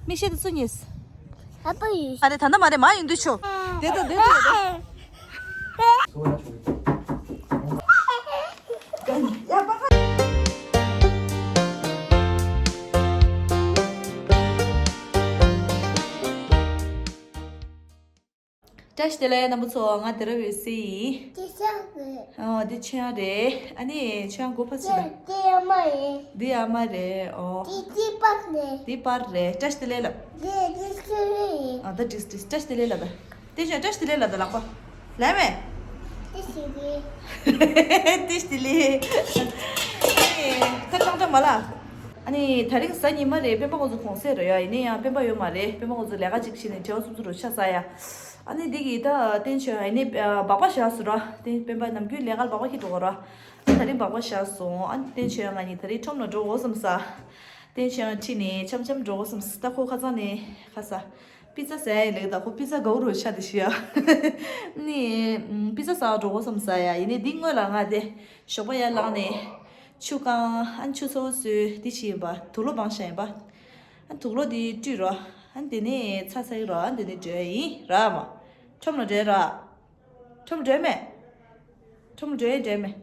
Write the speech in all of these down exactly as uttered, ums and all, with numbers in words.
མིག་ཤེལ་དེ་སུ་ཉོས། ཨ་ཕ་ཡོད། ཨ་རེ། ད་ལྟ་མ་རེད། མ་ཡིན་དུས་ཆོ། དེ་ད་དེ་ད་དེ། བཀྲ་ཤིས་བདེ་ལེགས་རྣམ་པ་ཚོ། ང་དེ་ར་བའི་སི་ཡིན། དེ་ཤ་རེད། ཨོ་དེ་ཆོས་དབྱངས་རེད། ཨ་ནི་ཆོས་དབྱངས་མགོ་ཕ་ཚོད་རེད། དེ་ཨ་མ་རེད། འདི་ཨ་མ་རེད། ཨོ། དེ་དེ་པར་རེད། དེ་པར་རེད། བཀྲ་ཤིས་བདེ་ལེགས་ལབ། དེ་དེ་ཤ་རེད། ཨ་ད་དྲིས་དྲིས། བཀྲ་ཤིས་བདེ་ལེགས་ལབ་ད། དེ་ཆོས་བཀྲ་ཤིས་བདེ་ལེགས་ལབ་ད་ལག་པ། ལབ་མེད། དེ་ཤ་རེད། དེ་ཤ་བདེ་ལེགས། ཨ་ནི་ཁ་ཀྲང་ཀྲང་མ་ལ། ཨ་ནི་དེ་རིང་གཟའ་ཉི་མ་རེད། སྤེན་པ་ཁོང་ཚོ་གུང་སེང་རེད་ཡ། ཡིན་ན་ཡང་སྤེན་པ་ཡོད་མ་རེད། སྤེན་པ་ཁོང་ཚོ་ལས་ཀ་ཅིག་བྱས་ནས་བྲེལ་བ་སུབ་སུབ་རུ་ཆ་ཟ་ཡ། ཨ་ནི་འདི་གི་ད་བསྟན་ཆོས་ཨ་ནི་སྦག་སྦག་བཞག་སོང་ར། དེ་སྤེན་པ་ནམ་རྒྱུན་ལས་ཀ་ལ་སྦག་སྦག་འཁྱེར་འགྲོ་གོ་ར། ད་དེ་རིང་སྦག་སྦག་བཞག་སོང་། ཨ་ནི་བསྟན་ཆོས་ང་གཉིས་དེ་རིང་ཁྲོམ་ལ་འགྲོ་དགོས་བསམ་ས། བསྟན་ཆོས་ཁྲིད་ནས་འཆམ་འཆམ་འགྲོ་དགོས་བསམ་ས། ད་ཁོ་ཁ་སང་ནས་ཁ་ས་པི་ཙ་ཟ་ཡ་ལེགས། ད་ཁོ་པི་ཙ་དགའ་བོ་རུ་ཆགས་དེ་ཤི་ཡ། ནི་པི་ཙ་ཟ་འགྲོ་དགོས་བསམ་ས་ཡ། ཡིན་ནའི་འདི་སྔོན་ལ་ང་དེ་ཞོགས་པ་ཡར་ལངས་ནས་ཆུ་བཀང་། ཨ་ནི་ཆུ་ཚ་བོ་བཟོས་དེ་བྱས་ཡིན་པ། དུག་ལོག་སྦང་བཞག་ཡིན་པ། ཨ་དུག་ལོག་དེ་བཀྲུས་རོགས། ཨ་དེ་ནས་ཚ་ཚ་ཡི་རོགས། ཨ་དེ་ནས་འགྲོ་ཡ་ཡིན་ར་མ། ཁྲོམ་ལ་འགྲོ་ཡ་ར། ཁྲོམ་ལ་འགྲོ་ཡ་མེད། ཁྲོམ་ལ་འགྲོ་ཡ་འགྲོ་ཡ་མེད།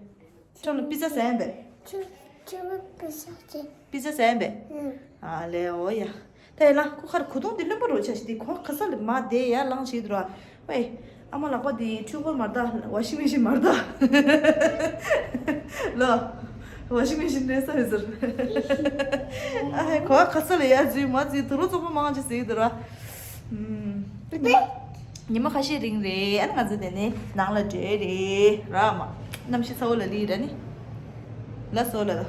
ཁྲོམ་ལ་པི་ཙ་ཟ་ཡ་མེད། ཁྲོམ་ཁྲོམ་པི་ཙ་ཟ། པི་ཙ་ཟ་ཡ་མེད། ཨ་ལེ་འོ་ཡ། ད་ཡ་ལ་ཁོ་ཁར་གོས་ཐུང་དེ་རློན་པ་རོ་ཆ་ཞིག་དེ་ཁོ་ཁ་ས་ལ་མ་བསྡད་ཡ་ལངས་བྱེད་དུ་ར། ཝེ། ཨ་མ་ལག་པ་དེ་འཁྲུད་འཁོར་མ་རེད་ད། ཝ་ཤིང་མེ་ཤིན་མ་རེད་ད། ལོ། ཝ་ཤིང་མེ་ཤིན་རེད་ས་རེད་ཟེར། ཨ་ཧེ་ཁོ་ཁ་ས་ལ་ཡ་འཛུལ་མ་འཛུལ་དུག་ལོག་བཙོག་པ་མང་ཆེ་ཟེར་གི་འདུག་ར། ཨུམ། ཉི་མ་ཉི་མ་ཁ་ཤས་རིང་རེད། ཨ་ནི་ང་ཚོ་དེ་ནས་ནང་ལ་འགྲོ་རེད་ར་མ། གནམ་གཤིས་ཚ་བོ་ལ་ལི་ར་ནི། ལ་སོ་ལ་ལ།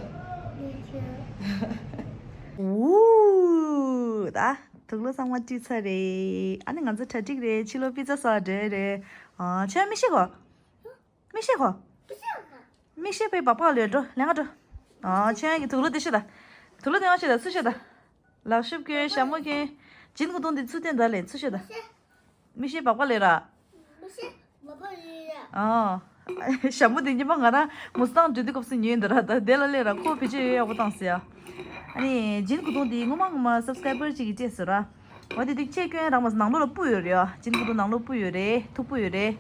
ཨུ་ད། དུག་ལོག་ཚང་མ་བཀྲུས་ཚར་རེད། ཨ་ནི་ང་ཚོ་གྲ་སྒྲིག་རེད། ཕྱི་ལོགས་པི་ཙ་ཟ་འགྲོ་རེད། ཨ་ཁྱོད་མིག་ཤེལ་གོ། མིག་ཤེལ་གོ། མིག་ཤེལ་ཕའི་སྦག་སྦག་ལོས་འགྲོ། ལེན་ག་འགྲོ། ཨ་ཁྱོད་ཀྱི་དུག་ལོག་དེ་ཤོད་ད། དུག་ལོག་དེ་མ་ཤོད་ད། ཚུར་ཤོད་ད། ལག་ཤུབས་གྱོན། ཞྭ་མོ་གྱོན། ཇིན་གོ་ཏུང་དེ་ཚུར་བསྟན་ད་ལེ། ཚུར་ཤོད་ད། མིག་ཤེལ་སྦག་སྦག་ལོས་ར། ཨ། ཞྭ་མོ་དེ་ཉི་མ་ང་རང་མུ་སི་ཏང་འགྲོ་དུས་སྐབས་སུ་ཉོས་འདི་ར། ད་དེ་ལ་སླེབས་ར་ཁོ་བེད་སྤྱོད་ཡག་པོ་བཏང་ཟེར་ཡ། ཨ་ནི་ཇིན་གོ་ཏུང་དེ་སྔོན་མ་སྔོན་མ་སབ་སི་ཀ་རའི་བར་ཅིག་གིས་སྤྲད་ཟེར་ར། འོ་དེ་དུས་ཆས་གྱོན་རག་མ་སོང་། ནང་ལོགས་ལ་སྤུ་ཡོད་རེད་ཡ། ཇིན་གོ་ཏུང་ནང་ལོགས་སྤུ་ཡོད་རེད། ཐུག་སྤུ་ཡོད་རེད།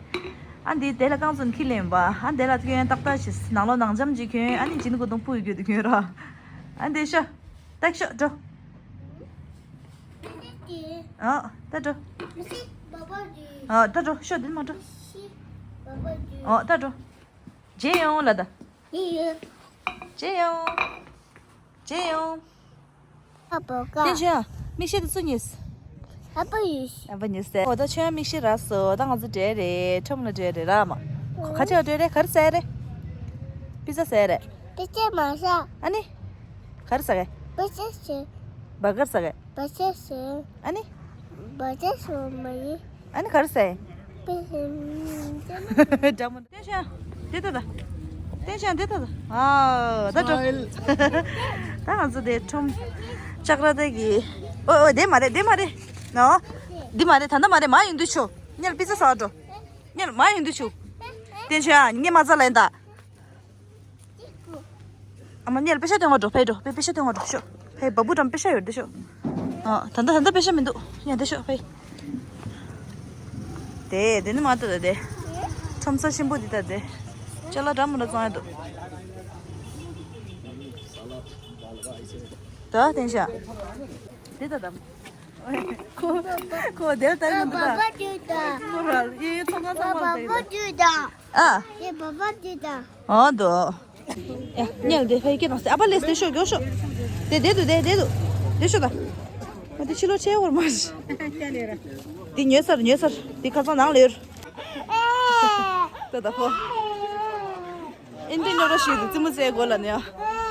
ཨ་འདི་དེ་ལ་རྐང་བཙུགས་ནས་འཁྱེར་སླེབས་པ། ཨ་དེ་ལ་གྱོན་ཏག་ཏག་བྱས། ནང་ལོགས་ནང་འཇམ་ཅིག་གྱོན། ཨ་ནི་ཇིན་གོ་ཏུང་སྤུ་ཡི་རྒྱུད་དུ་གྱོན་ར། ཨ་འདི་ཤོག་ཏག་ཤོག་འགྲོ། ཨ་ད་འགྲོ། ཨ་ད་འགྲོ་ཤོག་འདི་མ་འགྲོ། ཨ་ད་འགྲོ། མཇལ་ཡོང་ལ་ད། མཇལ་ཡོང་། མཇལ་ཡོང་། ཨ་པོ་ཀ། བསྟན་ཆོས་ཨ། མིག་ཤེལ་དེ་སུ་ཉོས། ཨ་པོ་ཡོད། ཨ་པོ་ཉོས་སེ། འོ་ད་ཆོས་ཨ་མིག་ཤེལ་རག་སོང་། ད་ང་ཚོ་འགྲོ་རེད། ཁྲོམ་ལ་འགྲོ་རེད་ར་མ། ཁ་ཆེ་བ་འགྲོ་རེད། ག་རེ་ཟ་རེད། པི་ཙ་ཟ་རེད། པི་ཙ་མ་ཟ། ཨ་ནི། ག་རེ་ཟ་གི། པི་ཙ་ཟ། བར་གར་ཟ་གི། པི་ཙ་ཟ། ཨ་ནི། པི་ཙ་ཟ་མ་ཡིན། ཨ་ནི་ག་རེ་ཟ། པི་ཙ། འདྲ་མོ། བསྟན་ཆོས་འདི་ལྟ་ད། བསྟན་ཆོས་འདི་ལྟ་ད། ཨ་ད་འགྲོ། ད་ང་ཚོ་དེ་ཁྲོམ་ལྕགས་ར་དེ་གི། ཨོ་ཨོ་དེ་མ་རེད། དེ་མ་རེད། ནོ། འདི་མ་རེད། ད་ལྟ་མ་རེད། མ་ཡོང་དུས་ཆོ། ཉལ་པི་ཙ་ཟ་འགྲོ། ཉལ་མ་ཡོང་དུས་ཆོ། བསྟན་ཆོས་ཨ་ངས་མ་ཚ་ལན་ད། ཨ་མ་ཉལ་པེ་ཤ་སྟོན་བ་འགྲོ། ཕེ་འགྲོ། ཕེ་པེ་ཤ་སྟོན་བ་འགྲོ་ཤོག་ཕེ་བ་བུ་དྲམ་པེ་ཤ་ཡོད་འདི་ཤོག་ཨ་ད་ལྟ་ད་ལྟ་པེ་ཤ་མི་འདུག་ཉལ་འདི་ཤོག་ཕེ། དེ་དེ་ནི་མ་ཏོ་དེ། ཁྲོམ་ས་ཆེན་པོ་འདི་ལྟ་དེ། ཅ་ལག་འདྲ་མི་འདྲ་བཙོང་ཡ་འདུག་ད་བསྟན་ཤག་འདི་ལྟ་དམ། ཁོ་ཁོ་དེར་ལྟ་གི་འདུག་ད། ཁོ་ར་ཡེ་ཚོང་ཁང་ཚང་མ་ལྟ་གི་འདུག་ཨ། ཨ་འདུག་ཡ། ཉལ་དེ་ཕ་ཡི་སྐད་དང་སེ། ཨ་པ་ལེས་དེ་ཤོག་མགྱོགས་ཤོག་དེ་དེ་འདུག་དེ་དེ་འདུག་དེ་ཤོག་ད། ཨ་དེ་ཕྱི་ལོགས་ཆས་འོར་མ་ཤི། དེ་ཉོས་ཚར་ཉོས་ཚར། དེ་ཁ་སང་ནང་ལ་ཡོད། ད་ད་ཕོ། ཨིན་ཏི་ཉོ་ར་ཤི་དུ་ཙི་མུ་ཙེ་གོ་ལ་ནི་ཡ།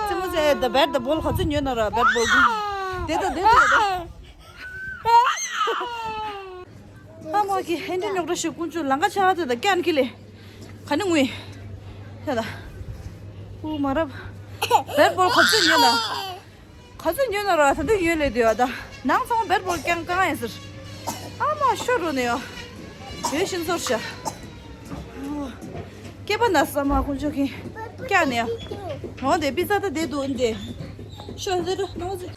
ཙི་མུ་ཙེ་ད་བེད་ད་བོལ་ག་ཚོད་ཉོས་ན་ར་བེད་བོལ་གི། དེ་ད་དེ་དེ་དེ། ཧ་མ་གི་ཧན་ཏི་ཉོག་ར་ཤུ་ཀུན་ཆུ་ལང་ཀ་ཆ་དེ་ད་ཀན་ཁི་ལེ། ག་ནི་ངུས། ཧེ་ད། ཨུ་མ་རབ། བེད་བོལ་ག་ཚོད་ཉོས་ན། ག་ཚོད་ཉོས་ན་ར་ད་དུང་ཡོད་ལེ་དུ་ཡ་ད། ནང་ཚང་བེད་བོལ་ཀྱང་གང་ཡིན་ཟེར། ཨ་མ་ཤོ་རུ་ནི་ཡ། དེ་ཤིན་ཚོར་ཤ། སྐེད་པ་ན་ས་མ་ཀུན་ཆུ་གི། ཀྱ་ནི་ཡ། འོ་དེ་པི་ཙ་ད་དེ་དུ་འདི། ཤོ་ཟེར་ར་ནོ་ཟེར།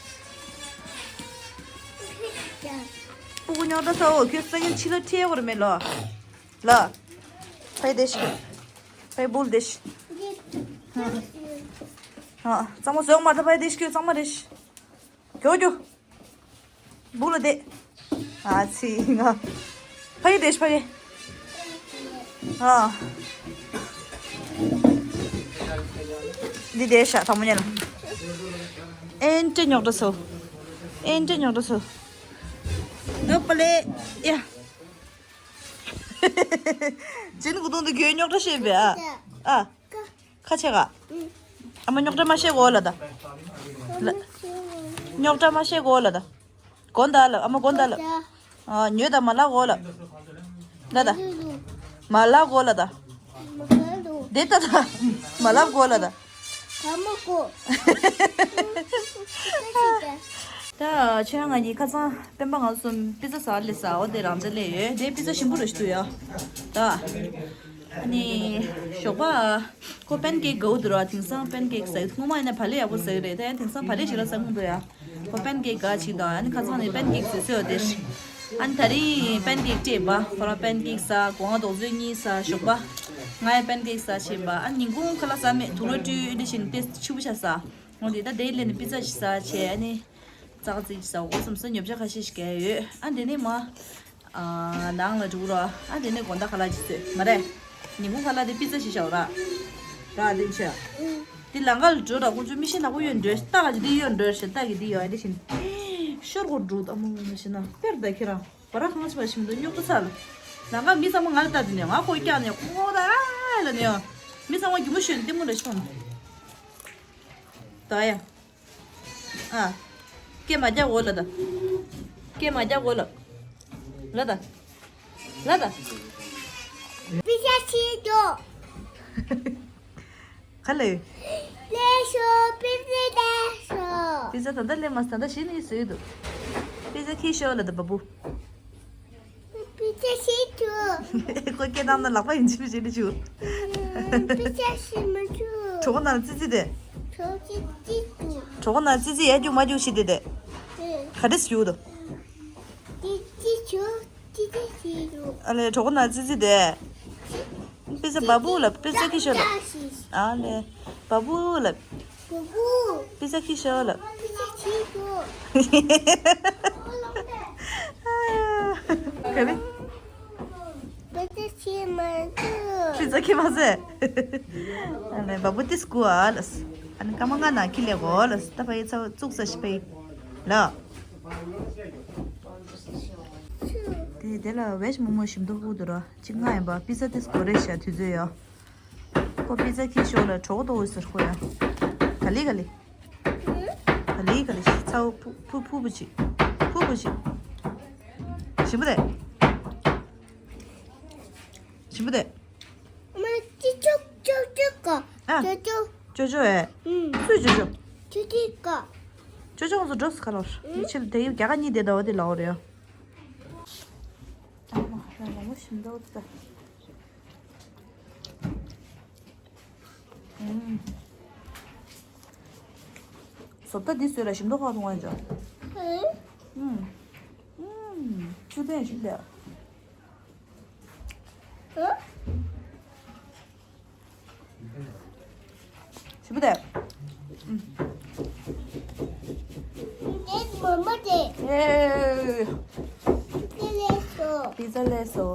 སྤུ་གུ་རྙོག་དྲ་ཚ་བོ། ཁྱོད་སང་ཉིན་ཕྱི་ལ་ཁྲིད་ཡོང་བ་རེད་མེད་ལོ། ལ། ཕ་ཡི་དེ་ཤི། ཕ་ཡི་སྦུག་ལ་དེ་ཤི། ཨ། གཙང་མ་བཟོས་མ་ཐག་ཕ་ཡི་དེ་ཤི། ཁྱོད་གཙང་མ་རེད་ཤི། རྒྱོག་རྒྱོག་སྦུག་ལ་དེ། ཨ་ཙི་ང་། ཕ་གི་དེ་ཤི་ཕ་གི། ཨ། འདི་དེ་ཤ་ཐང་མོ་ཉན། ཨེན་ཏྲེ་རྙོག་དྲ་སོ། ཨེན་ཏྲེ་རྙོག་དྲ་སོ། ཨོ་པ་ལེ། ཡ། ཅིན་གུ་དུང་དུ་གྱོད་རྙོག་དྲ་བཤད་པས་ཨ། ཨ། ཁ་ཆེ་ག་ཨ་མ་རྙོག་དྲ་མ་བཤད་གོ་ལ་ད། ལ། རྙོག་དྲ་མ་བཤད་གོ་ལ་ད། གོན་ད་ལ་ཨ་མ་གོན་ད་ལ། ཨ་ཉོས་ད་མ་ལབ་གོ་ལ། ད་ད། མ་ལབ་གོ་ལ་ད། དེ་ད་ད། མ་ལབ་གོ་ལ་ད། ད་ཁྱོད་ང་གཉིས་ཁ་སང་སྤེན་པ་ང་གསུམ་པི་ཛ་ཟ་ལེ་ཟ་འོ་དེ་རང་ཅག་ལས་ཡོད་དེ་པི་ཛ་ཞིམ་པོ་རེ་ཞིག་འདུག་ཡ། ད། ཨ་ནི། ཞོགས་པ། ཁོ་པན་ཀེག་དགའ་བོ་འདུག་ར། དེང་སང་པན་ཀེག་ཟ་གི་འདུག་སྔོན་མ་ཡིན་ན་བག་ལེབ་ཡག་པོ་ཟ་གི་རེད། ད་ཡང་དེང་སང་བག་ལེབ་ཞིག་ར་ཟ་མི་འདུག་ཡ། ཁོ་པན་ཀེག་དགའ་ཅིག་དང་ཨ་ནི་ཁ་སང་ནས་པན་ཀེག་བཟོས་བཟོས་ཡོད་དེ། ཨ་ནི་དེ་རིང་པན་ཀེག་སྤྲད་པ་ཁོ་རང་པན་ཀེག་ཟ། སྒོ་ང་རྡོག་བཟོས་གཉིས་ཟ། ཞོགས་པ། ང་ཡང་པན་ཀེག་ཟ་བྱས་པ། ཨ་ནི་ཉིན་གུང་ཁ་ལག་ཟ་མེད། དུག་ལོག་བཀྲུས་འདི་བཞིན་ཏེ་ཕྱི་པོ་ཆ་ཟ། འོ་དེ་ད་དེ་ལས་ནི་པི་ཛ་ཞིག་ཟ་བྱས་ཨ་ནི། ཙག་ཙིག་ཟ་འོ་བསམ་སོང་། ཉོ་ཆ་ཁ་ཤས་ཤིག་གས་ཡོད། ཨ་འདི་ནས་མ། ཨ་ནང་ལ་འགྲོ་རོགས། ཨ་འདི་ནས་དགོང་དག་ཁ་ལག་ཅིག་བཟོས་མ་རེད། ཉིན་གུང་ཁ་ལག་དེ་པི་ཛ་ཞིག་བཞག་ར། ར་དེ་ཆ། དེ་ལམ་ཁ་ལ་འགྲོ་ར། ཁོང་ཚོ་མི་ཤེས་ནག་པོ་ཡོད་འགྲོ། ལྟ་ག་ཅིག་དེ་ཡོད་འགྲོ་ཞེས་ལྟ་གི་དེ་ཡོད་ཨ་དེ་བཞིན། ཤོར་གོ་འགྲོ་ཨ་མོ་མོ་ཞེ་ན་དཔེར་ད་ཁྱེད་རང་བ་ར་ཁང་ཆེ་བ་ཞིམ་དུ་རྙོག་དྲ་ཚ་ལ། ལམ་ཁ་མི་ཚང་མ་ང་ལ་ལྟ་དུས་ནས་ང་ཁོ་སྐྱག་ནས་ཁོ་ད་ཨ་ལ་ནས་ཡོང་། མི་ཚང་མ་རྒྱུ་མོ་ཞོན་ལྟད་མོ་རེ་ཞིག་མཐོང་། ད་ཡ། ཨ། སྐད་མ་རྒྱག་འོ་ལ་ད། སྐད་མ་རྒྱག་འོ་ལ། ལ་ད། ལ་ད། པི་ཛ་ཁྱེར་འགྲོ། ག་ལེ། ལེ་ཤོ་པི་ཛ་ལེ་ཤོ། པི་ཛ་ད་ལྟ་ལེ་མ་ད་ལྟ་ཞིག་ནས་བཟོས་འདུག་པི་ཛ་ཁྱེར་ཤོག་ལ་ད་བ་བུ། པི་ཛ་ཁྱེར་འགྲོ། ཁོ་སྐད་བཏང་ན་ལག་པ་ཡིན་ཅི་མི་བྱེད་ནི་ཆུ། པི་ཛ་ཁྱེར་མ་འགྲོ། གྲོད་ཁོག་ནང་ཙི་ཙི་དེ། གྲོད་ཙི་ཙི་འགྲོ། གྲོད་ཁོག་ནང་ཙི་ཙི་ཡར་རྒྱུག་མར་རྒྱུག་བྱེད་དེ་དེ། ག་འདྲས་རྒྱུག་འདུག་ཙི་ཙི་འགྲོ། ཙི་ཙི་འགྲོ། ཨ་ལེ་གྲོད་ཁོག་ནང་ཙི་ཙི་དེ། པི་ཛ་བ་བུ་ལ་པི་ཛ་ཁྱེར་ཤོག་ལ། ཨ་ལེ། བ་བུ་ལ། བ་བུ། པི་ཛ་ཁྱེར་ཤོག་ལ། པི་ཛ་ཁྱེར་ཤོག་ག་ལེ། པི་ཛ་ཁྱེར་མ་ཟེར། པི་ཛ་ཁྱེར་མ་ཟེར། ཨ་ནི་བ་བུ་ཏི་སྐུ་ཨ་ལ། ཨ་ནི་སྐར་མ་ལྔ་ནང་ཁྱེར་ལེ་གོ་ལ། ད་ཕ་ཡི་ཚ་བཙུགས་ས་ཤི་པའི་ལ། དེ་དེ་ལ་བེ་ཤ་མོག་མོག་ཞིམ་མདོག་ཁུག་འདུག་ར། གཅིག་ང་ཡིན་པ་པི་ཛ་ཏིས་གོ་རེ་ཤ་དུས་ཚོད་ཡོད། ཁོ་པི་ཛ་ཁྱེར་ཤོག་ལ་གྲོགས་ཏོ་འོད་ཟེར་ཁོ་ཡ། ག་ལི་ག་ལི། ག་ལི་ག་ལི་ཚ་བོ་ཕུ་ཕུ་ཕུ་བུ་ཅིག་ཕུ་བུ་ཅིག་ཞིམ་པོ་དེ། ཞིམ་པོ་དེ། མ་ཅི་ཅོག་ཅོག་ཅོག་ག་ཨ། ཅོག་ཅོག་ཅོ་ཅོ་ཨེ། ཨུམ། སུས་ཅོ་ཅོ། ཅོ་ཅོ་ག་ཅོ་ཅོ་ང་ཚོ་འགྲོ་སི་ཁ་ལོར། ཨུམ། ཕྱིར་དེ་ཡུ་རྒྱ་ག་གཉིས་དེ་ཟླ་བ་དེ་ལའོ་རེད། ཨ་མ་ར་ལ་མོ་ཞིམ་འདུག་ད། ཨུམ། བཟོ་ལྟ་འདི་བཟོས་ལ་ཞིམ་མདོག་ཁ་མཐོང་བ་འཇོག་ཨུམ། ཨུམ། ཨུམ། ཆུ་ཚན་ཞིག་ལས། ཨུམ། ཞིམ་པོ་དེ། ཨུམ། འདི་མོ་མོ་དེ། ཨེ། དེ་ལས་སོ། པི་ཛ་ལས་སོ།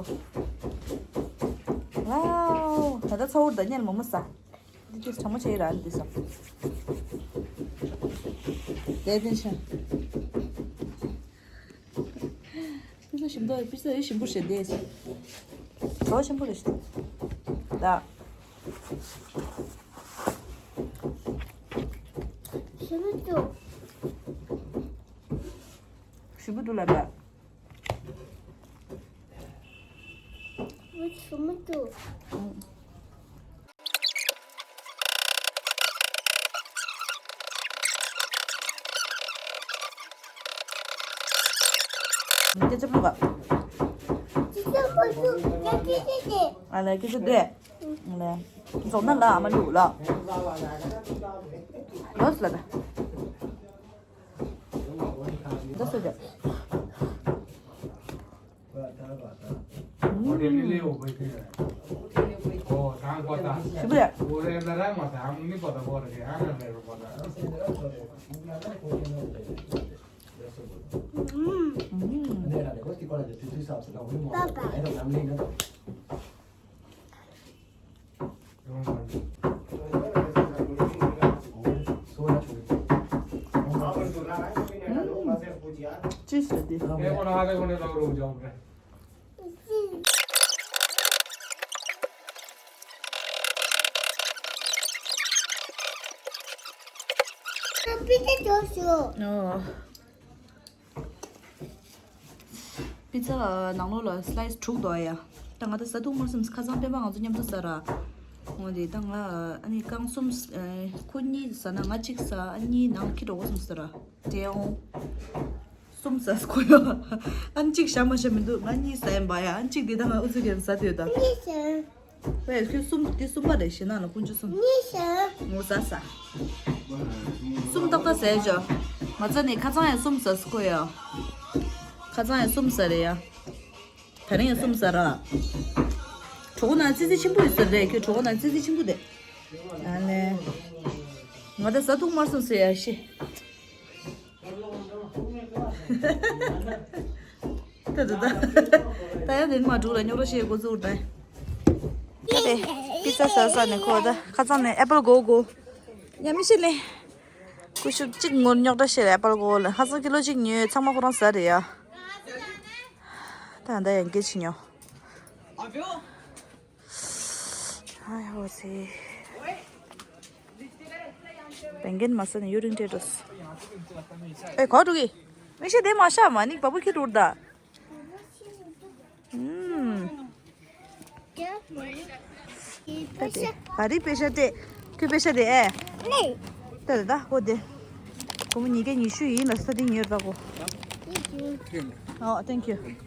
ཝའོ། ད་ལྟ་ཚ་བོར་ད་ཉལ་མོ་མོ་ཟ། འདི་དུས་གྲང་མོ་བྱས་ར་འདི་ཟ། དེ་དེ་ཆ། པི་ཙ་ཞིམ་མདོག་པི་ཙ་ཡོད་ཞིམ་པོ་རེད་དེ། གྲོགས་ཞིམ་པོ་རེད་ཤི། ད། ཞིམ་པོ་འདུག་ཞིམ་པོ་འདུག་ལབ་པ། ཞིམ་པོ་འདུག་སྐད་ཆ་ཕོག་ག་ཅི་ཙམ་པོ་ཞུ་ཡ་སྐད་ཆ་དེ། ཨ་ལེ་སྐད་ཆ་དེ། ཨ་ལེ། རྫོགས་ན་ལ་ཨ་མ་ལུག་ལ། ལོས་ལ་ད། ད་སུ་རེད། ཞིབ་ལ། ཅི་ཟེར་དེ། ཨོ། པི་ཙ་ནང་ལོགས་ལ་སི་ལའི་སི་དྲུག་འདུག་ཡ། ད་ང་ད་ཟ་ཐུབ་མ་སོང་། ཁ་སང་སྤེན་པ་ང་ཚོ་མཉམ་དུ་ཟ་ར། འོ་དེ་ད་ང་ཨ་ནི་རྐང་གསུམ། ཁོ་གཉིས་ཟ་ན་ང་གཅིག་ཟ། ཨ་གཉིས་ནང་འཁྱེར་འགྲོ་དགོས་སོང་ཟེར་ར། དེ་ཡང་གསུམ་ཟ་ཁོ་ཡོ། ཨ་ནི་གཅིག་བཞག་མ་བཞག་མི་འདུག་ང་གཉིས་ཟ་ཡིན་པ་ཡ། ཨ་ནི་གཅིག་དེ་ད་ང་ཨུ་ཚུགས་རྒྱབ་ཟ་དུས་ད། ཨེ་ཁྱོད་གསུམ་དེ་གསུམ་པ་རེད། ཞེ་ན་ལ་ཀུན་སྤྱོད་གསུམ། ངོ་ཟ་ཟ། གསུམ་ཏག་ཏག་ཟས་ཅོ། མ་ཚད་ནས་ཁ་ཚང་ཡང་གསུམ་ཟ་ཁོ་ཡ། ཁ་ཚང་ཡང་གསུམ་ཟ་རེད་ཡ། ད་རིང་ཡང་གསུམ་ཟ་ར། གྲོགས་པོ་ནང་ཙི་ཙི་ཆེན་པོ་ཡོད་ས་རེད། ཁྱོད་གྲོགས་པོ་ནང་ཙི་ཙི་ཆེན་པོ་དེ། ཨ་ལེ། ང་ད་ཟ་ཐུབ་མ་སོང་ཟེར་ཡ་ཤི། ད་ད་ད། ད་ཡ་དེ་མ་འགྲོ་ལ་རྙོག་དྲ་བཤད་དགོས་ཚུལ་ད། ད་དེ་པི་ཙ་ཟ་ཟ་ནས་ཁོ་ད་ཁ་ཚང་ནས་ཨེ་པལ་གོ་གོ། ཉམས་མི་ཤེས་ལེ། ཀུ་ཤུ་གཅིག་ངོར་རྙོག་དྲ་བཤད་ལ་ཨེ་པལ་གོ་ལ་ཁ་ཚང་ཀི་ལོ་གཅིག་ཉོས། ཚང་མ་ཁོ་རང་ཟ་རེད་ཡ། ད་ད་ཡང་སྐད་ཆ་ཉོ། ཨ་ཡ་འོ་ཚེ། བན་རྒན་མ་ཟ་ནས་ཡུ་རིན་སྤྲད་འགྲོ། ཨེ་གོ་འགྲོ་གི། མིག་ཤེལ་དེ་མ་ཤ་མ་ནིག་བ་བུ་ཁྱི་འགྲོ་ད། ཨུམ། ད་དེ་བ་རི་པེ་ཤ་སྤྲད། ཁྱོད་པེ་ཤ་དེ་ཨེ། ད་ད་ད་ཧོ་དེ། སྒོར་མོ་ཉིས་བརྒྱ་ཉི་ཤུ་ཡིན་ལ་ས་དེ་ཉོས་ད་གོ། ཨོ་thank you།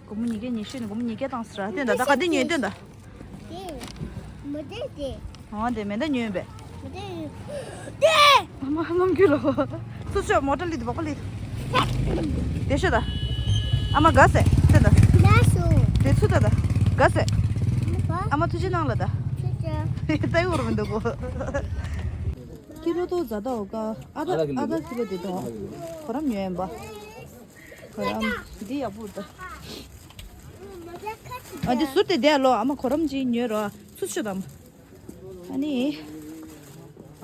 སྒོར་མོ་ཉིས་བརྒྱ་ཉི་ཤུ་ནི་སྒོར་མོ་ཉིས་བརྒྱ་བཏང་ཟེར་ར། སྟོན་ད་ད་ག་དེ་ཉོས་སྟོན་ད། དེ་མོ་ཏི་དེ། ཨོ་དེ་མེ་མདའ་ཉོས་པས། མོ་ཏི་དེ། ཨ་མ་རྣམ་འགྱུར་ལོ། སུ་ཆོ་མོ་ཊ་ལི་དུ་བག་པ་ལི། དེ་ཤོད་ད། ཨ་མ་དགའ་སེ་སྟོན་ད། ལ་སུ། དེ་ཚུ་ད་ད། དགའ་སེ། ཨ་མ་ཐུགས་རྗེ་གནང་ལ་ད། ཐུགས་རྗེ། ལྟ་ཡོར་མི་འདུག་གོ། ཀི་ལོ་ཏོ་ཛ་ད་འོ་ཀ། ཨ་ད་ཨ་ད་ཀི་ལོ་དེ་དང་། ཁོ་རང་ཉོས་ཡིན་པ། ཁོ་རང་འདི་ཡག་པོ་འདུག་ཨ་འདི་ཟུར་དེ་བསྡད་ལོ། ཨ་མ་ཁོ་རང་ཅིག་ཉོས་རོ། ཚུར་ཤོད་དང་། ཨ་ནི།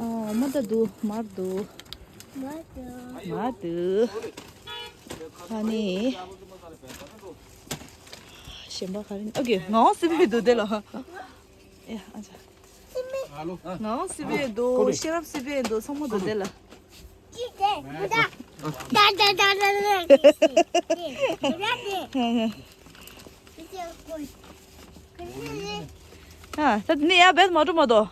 ཨ་མ་ད་འདུག་མར་འདུག་མར་འདུག་ཨ་ནི། གཞན་པ་ག་རེ་ཨོ་ཀེ། ངའང་སི་པན་འདུག་དེ་ལ། ཨེ་ཨ་ཅག་ངའང་སི་པན་འདུག་ཤེས་རབ་སི་པན་འདུག་ཚང་མ་འདུག་དེ་ལ། ཨ་ད་ནི་ཡ་བེད་མ་འགྲོ་མ་དོ།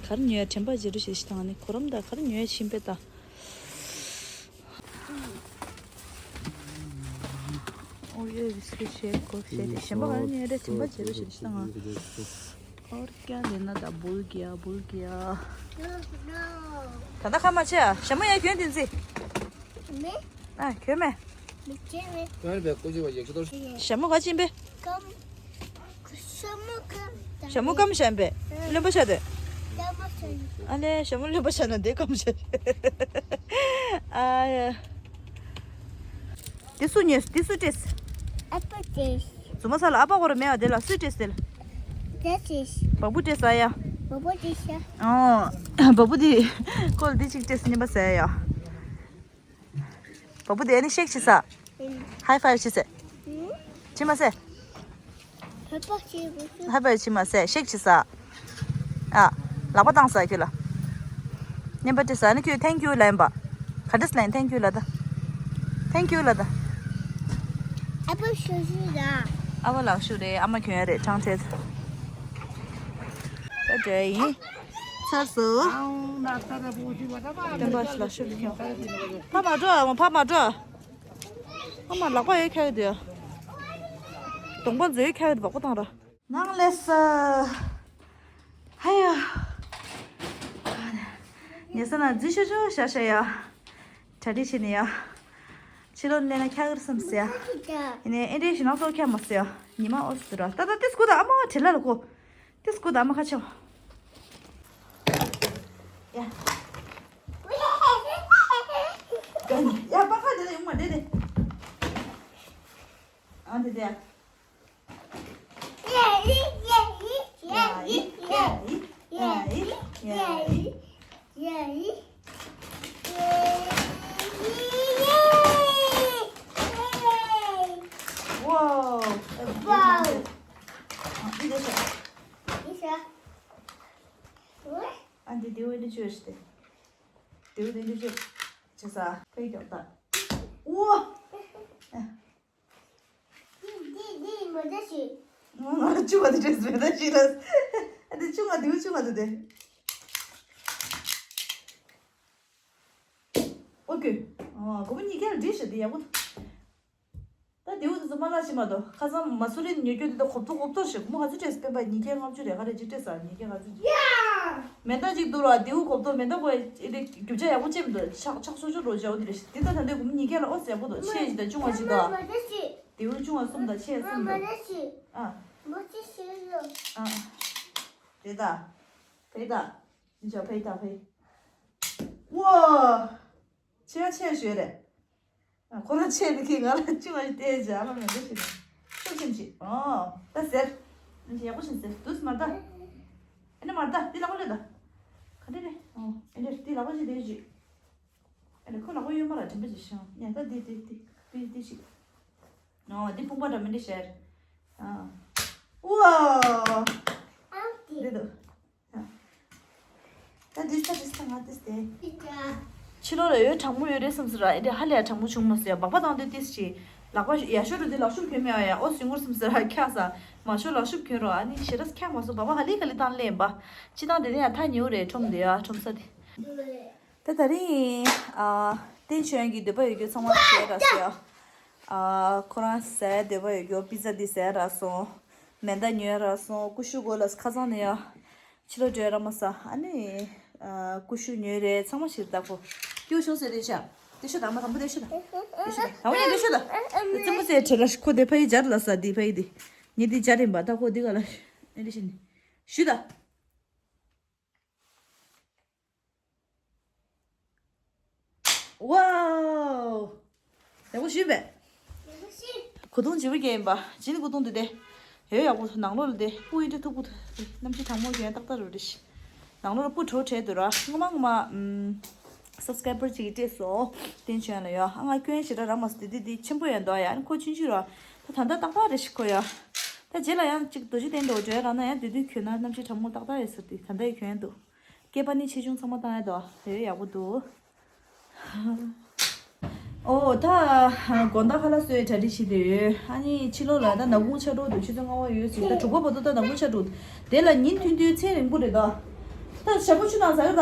གར་ཉོས་དྲན་པ་བརྗེད་འགྲོ་ཞེས་ཤི་དང་ནི་ཁོ་རམ་ད་གར་ཉོས་ཕྱིན་པས་ད། ཨོ་ཡོད་རི་སི་ཀི་ཤེར་ཀོ་ཤེར་ཏེ་ཞེན་པ་ག་རེ་ཉོས་རེད་དྲན་པ་བརྗེད་རེད་ཞེས་ཤི་དང་། ཨོར་ཀྱ་ལེ་ན་ད་བུལ་གྱ་བུལ་གྱ། ད་ལྟ་ཁ་མ་ཆེ་ཨ། ཞྭ་མོ་ཡ་གྱོན་དེ་ཚེ། མེ། ཨ་གྱོན་མེ། མི་གྱོན་མེ། གྱོན་རེད་པས་ཀུ་ཅི་བ་ཡག་ཤོས་དོར། ཞྭ་མོ་ག་ཅིན་པེ། ཀམ། ཞྭ་མོ་ཀམ། ཞྭ་མོ་ཀམ་ཞན་པེ། རློན་པ་ཤ་དེ། ཀམ་ཞན། ཨ་ལེ་ཞྭ་མོ་རློན་པ་ཤ་ན་དེ་ཀམ་ཞན། ཨ་ཡ། དེ་སུ་ཉོས། དེ་སུ་སྤྲད། ཨ་ཕ་སྤྲད། ཛུ་མ་ས་ལ་ཨ་ཕ་གོ་ར་མེད་ཨ། དེ་ལ་སུས་སྤྲད་ཟེར། དེ་སྤྲད། བ་བུ་སྤྲད་ས་ཡ། བ་བུ་སྤྲད་ས། ཨོ། བ་བུ་དེ་ཀོལ་དེ་ཅིག་སྤྲད་ས་ཉན་པ་ས་ཡ། བ་བུ་དེ་ནི་ཤེག་བྱེད་ས། ཧའི་ཕའི་བྱེད་ས། བྱེད་མ་ས། ཧའི་ཕའི་བྱེད་མ་ས། ཤེག་བྱེད་ས། ཨ། ལག་པ་བཏང་ས་ཁྱོད་ལ། ཉན་པ་སྤྲད་ས་ནི་ཁྱོད་thank you ལན་པ། ག་འདྲས་ལན་thank you ལ་ད། thank you ལ་ད། ཨ་ཕ་ཞུ་ཞུ་ར། ཨ་ཕ་ལག་ཤུ་རེད། ཨ་མ་གྱོན་ཡ་རེད་ཕྲེང་ཐེད། ད་འདྲ་ཡིན། ཚར་སོང་། སྟོན་པ་ལག་ཤུ་རེད་ཁྱོད། ཕ་མ་འགྲོ་ཨ་མ་ཕ་མ་འགྲོ། ཨ་མ་ལག་པ་ཡོད་ཁྱོད་དེ། གདོང་པ་མཛེས་ཁྱོད་དེ་བག་པོ་བཏང་ར། ནང་ལས་ས། ཧ་ཡ། ཉལ་ས་ན་རྫི་ཤོ་ཤོ་ཤ་ཤ་ཡ། གྲ་སྒྲིག་བྱས་ནས་ཡ། ཕྱི་ལོགས་ནས་ལེན་ན་འཁྱག་གི་རེད་བསམ་ཟེར་ཡ། ཡིན་ནའི་ཨེ་འདྲའི་ཞིག་ནང་སོགས་འཁྱག་མ་ཟེར་ཡ། ཉི་མ་ཨོ་སི་ར། ད་ད་ཏིས་ཀུ་ད་ཨ་མ་བྲེལ་ལ་ལ་ཁོ། ཏིས་ཀུ་ད་ཨ་མ་ཁ་ཆེ་བ། ཡ། ཡ་པ་ཁ་དེ་ལ་ཡོང་མ་དེ་དེ། ཨ་དེ་དེ་ཡ། Wow. Wow. ཨ་འདི་དེ་ཤ། འདི་ཤ། ཨ་འདི་དེ་འོ་འདི་ཆོས་ཤ་དེ། དེ་འོ་འདི་འདི་ཆོས། ཆ་ས་ཕེ་ཀྱོག་ད། ཝ། འདི་འདི་འདི་མ་འདྲ་ཞིག་ང་ང་ཆུང་བ་དེ་འདྲས་མེད་ད་ཤི་ར། ཨ་འདི་ཆུང་བ་དེ་འོ་ཆུང་བ་དེ་དེ། ཨོ་ཀེ། ཨ་གོ་བོ་གཉིས་ཀ་ལ་འགྲིག་ཤག་དེ་ཡག་པོ། ད་དེའུ་དེ་ཚོ་མ་ལག་ཤི་མ་གཏོགས་ཁ་སང་མ་སུ་རིན་ཉོ་རྒྱུ་དེ་ད་གོབ་ཏོ་གོབ་ཏོ་ཞིག་མོ་ག་ཚོད་སྤྲད་སྤེན་པ་ཉིས་བརྒྱ་ལྔ་བཅུ་རེ་ག་རེ་ཅིག་སྤྲད་ས་ཉིས་བརྒྱ་ག་ཚོད་ཅིག་མེ་མདའ་ཅིག་འདུག་ར་དེའུ་གོབ་ཏོ་མེ་མདའ་གོ་ཨེ་རེ་རྒྱུ་ཆ་ཡག་པོ་ཅིག་མི་འདུག་ཆག་ཆག་ཆོག་ཆོག་རོ་ཅའོ་དེ་རེ་ཞིག་དེ་ད་ད་འདོད་གོ་མོ་ཉིས་བརྒྱ་ལ་ཨོ་ཟེར་ཡག་པོ་འདུག་ཆེ་ཞིག་དང་ཆུང་བ་ཞིག་དང་། དེའུ་ཆུང་བ་གསུམ་དང་ཆེ་གསུམ་དང་། ཨ། ཨ། རེད་ད། ཕེ་ད། ཨིན་ཅོ་ཕེ་ད་ཕེ། ཝ། ཆེ་ཆེ་ཞོས་རེད། ཨ་ཁོ་རང་ཆེ་འདི་གི་ང་ལ་ཅི་མ་ཞིག་བལྟས་བྱ་ཨ་མ་མེད་འདུག་ཞིག་ད་ཤུགས་ཆེན་ཞིག་ཨོ་ད་ཟེར། ཨིན་ཅི་ཡག་པོ་ཞིག་ཟེར་དུས་མ་ད། ཨ་ནི་མ་ད་འདི་ལ་ཁོ་ལེ་ད། ག་འདི་རེད་ཨོ་ཨ་ནི་འདི་ལ་ཁོ་ཞིག་འདི་ཞིག་ཨ་ནི་ཁོ་ལ་ཁོ་ཡོད་མ་ལ་དྲན་པ་ཞིག་ཤང་ཡ་ད་འདི་འདི་འདི་འདི་འདི་ཞིག་ཨོ་འདི་ཕུང་པ་འདྲ་མི་འདི་ཤར། ཨ། ཝ། འདི་འདུག་ད་འདི་ས་འདི་ས་ང་འདི་སྟེ། ཕྱི་ལོགས་ལ་ཡོད་གྲང་མོ་ཡོད་རེད་བསམ་ཟེར་ར་ཨེ་འདྲ་ཧ་ལས་ཡ་གྲང་མོ་བྱུང་མ་སོང་ཡ་སྦག་སྦག་བཏང་དུས་ཏིས་ཅི། ལག་པ་ཡ་ཤོ་རུ་འདི་ལག་ཤུབས་གྱོན་མེད་ཡ་ཨོ་སུ་ངུར་བསམ་ཟེར་ར་འཁྱག་ས་མ་ཤོ་ལག་ཤུབས་གྱོན་རོགས་ཨ་ནི་ཞེ་ར་འཁྱག་མ་སོང་སྦག་སྦག་ཧ་ལས་ག་ལི་བཏང་ལེན་པ། ཅི་བཏང་དེ་ནས་ཡ་ཐ་ཉེ་བོ་རེད་ཁྲོམ་དེ་ཡ་ཁྲོམ་ས་དེ། ད་ད་རིང་ཨ་བསྟན་ཆོས་ཡང་གི་འདོད་པ་ཡོད་རྒྱུ་ཚང་མ་ཟས་ར་ཟེར་ཡ། ཨ་ཁོ་རང་ཟས་འདོད་པ་ཡོད་རྒྱུ་པི་ཛ་འདི་ཟས་ར་སོང་། མེ་མདའ་ཉོས་ར་སོང་ཀུ་ཤུ་གོ་ལ་ཁ་སང་ནས་ཡ། ཕྱི་ལོགས་འགྲོ་ཡ་ར་མ་ས་ཨ་ནི། ཨ་ཀུ་ཤུ་ཉོས་རེད་ཚང་མ་ཞིག་ལྟ་ཁོ། སྐྱིད་བྱུང་ཟེར་རེད་ཤག་དེ་ཤོད་དང་མ་དང་པོ་དེ་ཤོད་དང་། དེ་ཤོད་དང་དང་པོ་ཡ་དེ་ཤོད་དང་། རྩེད་མོ་རྩེ་བྲེལ་ལ་ཁོ་དེ་ཕ་ཡི་སྦྱར་ལ་ས་དེ་ཕ་ཡི་དེ། ངས་དེ་སྦྱར་ཡིན་པ་ད་ཁོ་དེ་ག་ལ། ཨེ་འདི་ཤི་ནི། ཞུ་དང་། ཝའོ། ཡག་པོ་ཞུས་པས། གོ་ཐུང་བརྗེ་པོ་རྒྱག་ཡིན་པ་ཇི་ནི་གོ་ཐུང་འདི་དེ། ཡོད་ཡག་པོ་ནང་ལོགས་ལ་དེ་སྤུ་ཡིན་དེ་ཐུག་པོ་གནམ་གཤིས་གྲང་མོ་གྱོན་ཏག་ཏག་རུ་རེ་ཞིག་ནང་ལོགས་ལ་སྤུ་དྲོ་བྲལ་འདུག་ར་སྔོན་མ་སྔོན་མ། སབ་སི་ཀ་རའི་བར་ཅིག་གིས་སྤྲད་སོང་། བསྟན་ཆོས་ལ་ཡོད་ཨ་ང་སྐྱོན་ཞེ་དྲག་རག་མ་སོང་དེ་དེ་དེ་ཆེན་པོ་ཡང་འདུག་ཡ་ཨ་ནི་ཁོ་ཆུང་ཆུང་ར། ད་ད་ལྟ་ཏག་ཏག་རེ་ཞིག་ཁོ་ཡ། ད་རྗེས་ལ་ཡང་ཅིག་རྡོ་རྗེ་གདན་དུ་འགྲོ་ཡ་རག་ན་ཡང་དེ་དུས་གྱོན་ན་གནམ་གཤིས་གྲང་མོ་ཏག་ཏག་ཡོད་ཟེར་དུས་ད་ལྟ་ཡི་གྱོན་འདུག་སྐེད་པ་ནི་ཆེ་ཆུང་ཚང་མ་བཏང་ཡ་དོ་དེ་ཡག་པོ་འདུག་ཨོ་ད་དགོང་དག་ཁ་ལག་བཟོས་གྲ་སྒྲིག་བྱེད་དུ་ཡོད། ཨ་ནི་ཕྱི་ལོགས་ལ་ད་ནག་ཁུང་ཆགས་འགྲོ་འདུག་ཆུ་ཚོད་ལྔ་པ་ཡོད་ཟིན་ད་དྲུག་པ་བར་དུ་ད་ནག་ཁུང་ཆགས་འགྲོ། དེ་ལ་ཉིན་ཐུང་ཐུང་ཚེ་རིང་པོ་རེད་ད། ད་ཞག་པོ་ཆུ་ནང་ཟ་གི་ད།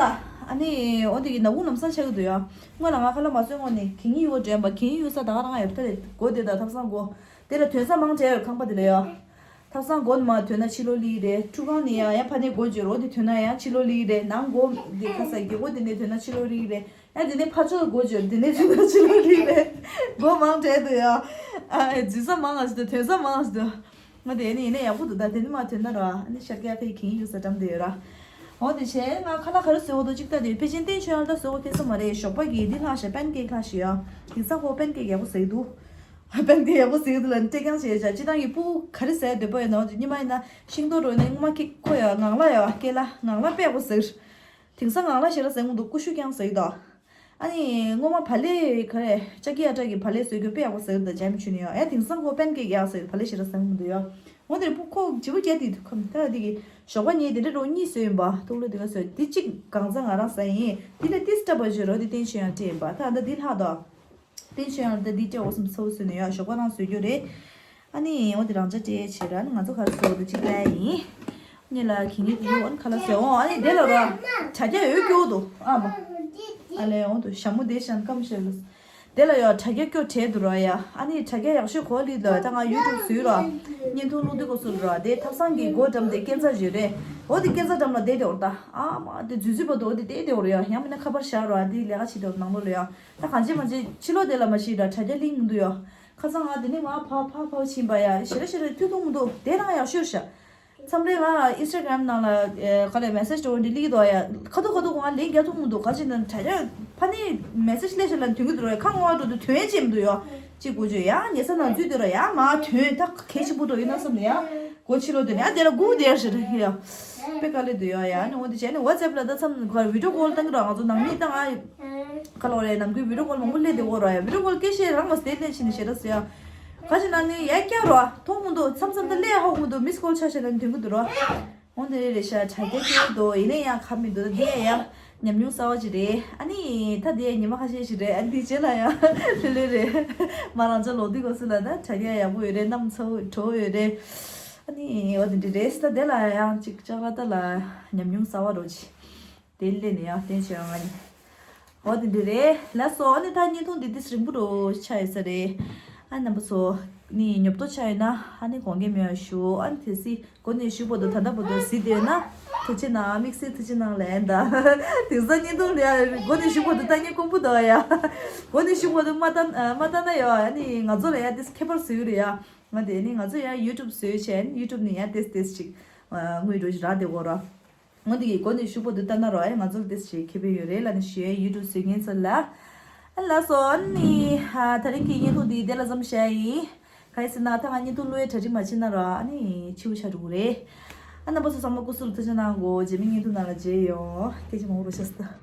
ཨ་ནི་ཨོ་དེ་གི་ནག་ཁུང་ལམ་སང་ཆགས་ཀྱི་འདུག་ཡ། སྔོན་ལ་ང་ཁ་ལག་མ་བཟོས་སྔོན་ནས་གད་སྙིགས་གཡུག་དྲན་པ་གད་སྙིགས་གཡུག་ས་ད་ག་རང་ཡོད་ད་སྒོ་དེ་ད་ཐབ་ཚང་སྒོ། དེ་ལ་ཐོན་ས་མང་དྲགས་ཡོད་ཁང་པ་དེ་ལ་ཡ། ཐབ་ཚང་སྒོ་ནས་མར་ཐོན་ན་ཕྱི་ལོགས་སླེབས་རེད། ཁྲུས་ཁང་ནས་ཡང་ཡང་ཕ་ནས་སྒོ་འབྱོར་འོ་དེ་ཐོན་ན་ཡང་ཕྱི་ལོགས་སླེབས་རེད། ནང་སྒོ་དེ་ཁ་ས་སྒོ་དེ་ནས་ཐོན་ན་ཕྱི་ལོགས་སླེབས་རེད། ཡང་དེ་ནས་ཕར་ཕྱོགས་སྒོ་འབྱོར་དེ་ནས་ཐོན་ན་ཕྱི་ལོགས་སླེབས་རེད། སྒོ་མང་དྲགས་འདུག་ཡ། ཨ་འཛུལ་ས་མང་ང་ཞིག་འདུག་ཐོན་ས་མང་ང་ཞིག་འདུག་ང་དེ་ནས་ཡིན་ན་ཡག་པོ་འདུག་ད་དེ་ནས་མར་ཐོན་ན་ར་ཨ་ནི་ཤར་རྒྱག་ཕའི་གིན་ཡུལ་ས་འགྲམ་དེ་ཡོད་ར། འོ་དེ་བྱས་ང་ཁ་ལག་ག་རེ་བཟོས་འོ་དོ་གཅིག་ལྟ་དེ་ཕལ་ཆེར་བསྟན་ཆོས་ཡང་ད་བཟོས་འོ་ཁེ་ས་མ་རེད། ཞོགས་པ་གི་འདི་ལྷག་ཤག་པན་ཀེག་ལྷག་ཤག་ཡ། དེང་སང་ཁོ་པན་ཀེག་ཡག་པོ་བཟོས་འདུག་པན་ཀེག་ཡག་པོ་བཟོས་འདུག་ལ་སྤྲད་རྐྱང་བྱས་བྱ་སྤྱི་བཏང་གི་སྤུ་གུ་ག་རེ་ཟ་ཡ་འདོད་པ་ཡོད་ན་འོ་དེ་ཉི་མ་ཡིན་ན་ཤིང་ཏོག་རོ་ནས་སྔོན་མ་ཁེ་ཁོ་ཡ་ངང་ལ་ཡ་ཀེ་ལ་ངང་ལ་དཔེ་ཡག་པོ་ཟེར། དེང་སང་ངང་ལ་ཞེ་དྲག་ཟ་གི་མི་འདུག་ཀུ་ཤུ་རྐྱང་ཟ་གི་འདུག་ཨ་ནི་སྔོན་མ་བག་ལེབ་ག་རེ་ཅ་ཀི་ཨ་ཏྲ་གི་བག་ལེབ་བཟོས་རྒྱུ་དཔེ་ཡག་པོ་ཟ་གི་འདུག་ཇེམ་ཆུ་ནི་ཡོད་ཡ། དེང་སང་ཁོ་པན་ཀེག་ཡག་ཟ་གི་བག་ལེབ་ཞེ་དྲག་ཟ་གི་མི་འདུག་ཡ། འོ་དེར་སྤུ་ཁོག་བྱིས་པ་བརྒྱབ་དེ་ཁམ་ད་དེ་གི་ཞོགས་པ་ཉིན་དེ་འདྲ་རོ་གཉིས་བཟོས་ཡིན་པ་ཐུག་ལོ་དེ་ག་བཟོས་དེ་གཅིག་གང་ཚ་ང་རང་ཟ་ཡིན་དེ་ལས་ཏིས་སྐྲ་བ་བཞོས་རོ་དེ་བསྟན་ཆོས་ཡང་སྤྲད་ཡིན་པ་ད་ད་འདི་ལྷག་དོ། བསྟན་ཆོས་ཡང་ད་འདི་སྤྲད་འོ་སམ་ཚ་བོ་བཟོས་ནས་ཡ་ཞོགས་པ་རང་བཟོས་རྒྱུ་རེད། ཨ་ནི་འོ་དེ་རང་ཅག་སྤྲད་བྱས་ར་ང་ཚོ་ག་རེ་བཟོ་འོ་དེ་གཅིག་ལྟ་ཡིན། ཉེ་ལ་གི་ངེད་ཀྱི་ཡོན་ཁ་ལ་ཟེར་འོང་ཨ་ནི་དེ་ལ་ར་དྲ་རྒྱ་ཡོད་སྐྱོ་འདུག་ཨ་མ། ཨ་ལས་འོང་དུ་ཞྭ་མོ་དེ་ཤང་སྐམ་ཤེས་ལ། དེ་ལ་ཡོད་དྲ་རྒྱ་སྐྱོ་བྲལ་འདུག་ར་ཡ། ཨ་ནི་དྲ་རྒྱ་ཡག་ཤོས་གོ་ལི་ལ་ད་ང་ཡུ་ཊུབ་བཟོས་ར། བརྙན་ཐུང་བླུག་དུས་གོ་སུ་ར་དེ་ཐབ་ཚང་གི་སྒོ་འགྲམ་དེ་སྐས་འཛེག་བརྗོད་རེད། འོ་དེ་སྐས་འཛེག་འགྲམ་ལ་བསྡད་དེ་འོར་ད། ཨ་མ་དེ་འཛུལ་འཛུལ་བར་དུ་འོ་དེ་བསྡད་དེ་འོར་ཡ། ཡང་མིན་ན་ཁ་པར་བཞག་རོགས། ཨ་དེ་ལས་ཀ་བྱེད་དེ་འོར་ནང་ལོགས་ལ་ཡ། ད་གང་བྱེད་མ་བྱེད་ཕྱི་ལོགས་དེ་ལ་མ་ཤི་ར་དྲ་རྒྱ་ལིང་མི་འདུག་ཡ། ཁ་སང་ང་དེ་ནས་མ་ཕར་ཕར་ཕར་ཕྱིན་པ་ཡ། ཞེ་ར་ཞེ་ར་ཐུག་ཐུག་མི་འདུག་དེ་རང་ཡག་ཤོས་ཤག་མཚམས་རེ་ང་ཨིན་སི་ཊ་གྷ་རམ་ནང་ལ་ཨེ་ག་ལས་མེ་སེ་ཇི་འགྲོ་འདི་ལིག་དོ་ཡ། ཁ་ཐུག་ཁ་ཐུག་ང་ལན་རྒྱག་ཐུབ་མི་འདུག་ག་ཅི་ན་དྲ་རྒྱ་ཕ་ནི་མེ་སེ་ཇི་སླེབས་ཤག་ལ་ཐོན་གི་འདུག་ར། ཁ་ངོ་བ་འགྲོ་དུས་ཐོན་ཅེས་མི་འདུག་ཡ། ཅིག་གོ་ཅོ་ཡ་ཉེ་ས་ནང་འཛུལ་དུས་ར་ཡ་མ་ཐོན། ད་གལ་ཆེན་པོ་འགྲོ་ཡིན་ན་བསམ་ནས་ཡ། སྒོ་ཕྱི་ལོགས་དེ་ནས་ཨ་དེ་ལ་སྒུག་བསྡད་ཤག་ར་ཡ། དཔེ་དཀའ་ལས་འདུག་ཡ། ཡ་ནི་འོ་དེ་བྱས་ནས་ཝ་ཙེབ་ལ་ད་མཚམས་ཁར་བི་ཌི་ཡོ་ཀོལ་བཏང་གི་ར། ང་ཚོ་ནང་མི་ད་ང་ག་ལོ་རེད། ནམ་རྒྱུན་བི་ཌི་ཡོ་ཀོལ་མང་པོ་སླེབས་བསྡད་ཡོད་ར་ཡ། བི་ཌི་ཡོ་ཀོལ་སྐད་བཤད་རང་མ་སྟེར་ལེན་ཕྱིན་ནས་ཞེ་དྲག་ཟེར་ཡ། ག་ཅི་ན་ནི་ཡ་སྐྱ་རོ་མཐོང་མི་འདུག་མཚམས་མཚམས་ད་སླེབས་ཧ་གོ་མི་འདུག་མིས་ཀོལ་ཆ་བྱས་ན་ནི་ཐོན་གི་འདུག་རོ། འོ་འདི་རེད་ཤག་དྲ་རྒྱ་སྐྱོ་འདུག་ཡིན་ན་ཡང་ཁ་མི་འདུག་ད་འདི་ཡ་ཡ་ཉམས་མྱོང་གསར་བ་ཅིག་རེད། ཨ་ནི་ད་འདི་ཡ་ཉི་མ་ཁ་ཤས་ཤིག་རེད། ཨ་འདི་རྗེས་ལ་ཡང་ལྷོད་ལྷོད་རེད། མ་རང་ཅག་ལོག་དུས་སྐབས་སུ་ལ་ད་དྲ་རྒྱ་ཡག་པོ་ཡོད་རེད། གནམ་ཚ་བོ་དྲོ་བོ་ཡོད་རེད། ཨ་ནི་འོ་འདི་འདྲ་རེད། ད་འདི་ལ་ཡང་ཅིག་ལྕགས་ར་ད་ལ་ཉམས་མྱོང་གསར་བ་རོ་ཅིག་དེ་ལས་ནས་ཡང་བསྟན་བྱས་ཡོང་ང་ནི། འོ་དེ་འདྲ་རེད། ལགས་སོ། ཨ་ནི་ད་བརྙན་ཐུང་འདི་ཏིས་རིང་པོ་རུ་ཆགས་ཡོད་ས་རེད། ཨ་རྣམ་པ་ཚོ་ནི་ཉོབ་ཏོ་ཆགས་ཡོད་ན་ཨ་ནི་དགོངས་འགལ་མེད་པ་ཞུ། ཨ་ནི་དེ་སྲིད་འགོ་ནས་མཇུག་བར་དུ་ད་ལྟ་བར་དུ་གཟིགས་བསྡད་ཡོད་ན་ཐུགས་རྗེ་གནང་། དམིགས་བསལ་ཐུགས་རྗེ་གནང་ལན་ད། དེང་སང་བརྙན་ཐུང་ལ་ཡ་འགོ་ནས་མཇུག་བར་དུ་ལྟ་མཁན་དཀོན་པོ་འདུག་ཡ། འགོ་ནས་མཇུག་བར་དུ་མ་ལྟ་མ་ལྟ་ན་ཡ་ཨ་ནི་ང་ཚོ་ལ་ཡ་ཏིས་ཁྱད་པར་བཟོ་ཡོད་རེད་ཡ། ང་དེ་ནི་ང་ཚོ་ཡ་ཡུ་ཊུབ་བཟོས་བྱས་ཡུ་ཊུབ་ནས་ཡ་ཏིས་ཏིས་ཅིག་དངུལ་འགྲོ་ཅིག་རག་བསྡད་ཡོད་ར། འོ་འདི་གི་སྒོ་ནས་ཞུ་བར་དུ་ལྟ་ན་རོགས། ཨེ་ང་ཚོ་ལ་དེ་ཞིག་ཁེ་ཕན་ཡོད་རེད་ལབ་ནས་ཞུ་ཡས། ཡུ་ཊུབ་བཟོ་མཁན་ཚོ་ལ། ཨ་ལགས་སོ། ཨ་ནི་ཧ་ད་རིང་གི་བརྙན་ཐུང་འདི་དེ་ལ་མཚམས་བཞག་ཡིན། ག་ཡིན་ཟེར་ན་ད་ང་བརྙན་ཐུང་བླུག་ཡས་གྲ་སྒྲིག་མ་བྱས་ན་རོགས། ཨ་ནི་འཕྱི་པོ་ཆགས་འགྲོ་གི་རེད། ཨ་རྣམ་པ་ཚོ་ཚང་མ་སྐུ་གཟུགས་ལ་ཐུགས་རྗེ་གནང་གོ། རྗེས་མའི་བརྙན་ཐུང་ནང་ལ་མཇལ་ཡོང་། སྐད་ཆ་མང་པོ་རོ་ཤ་སྟ།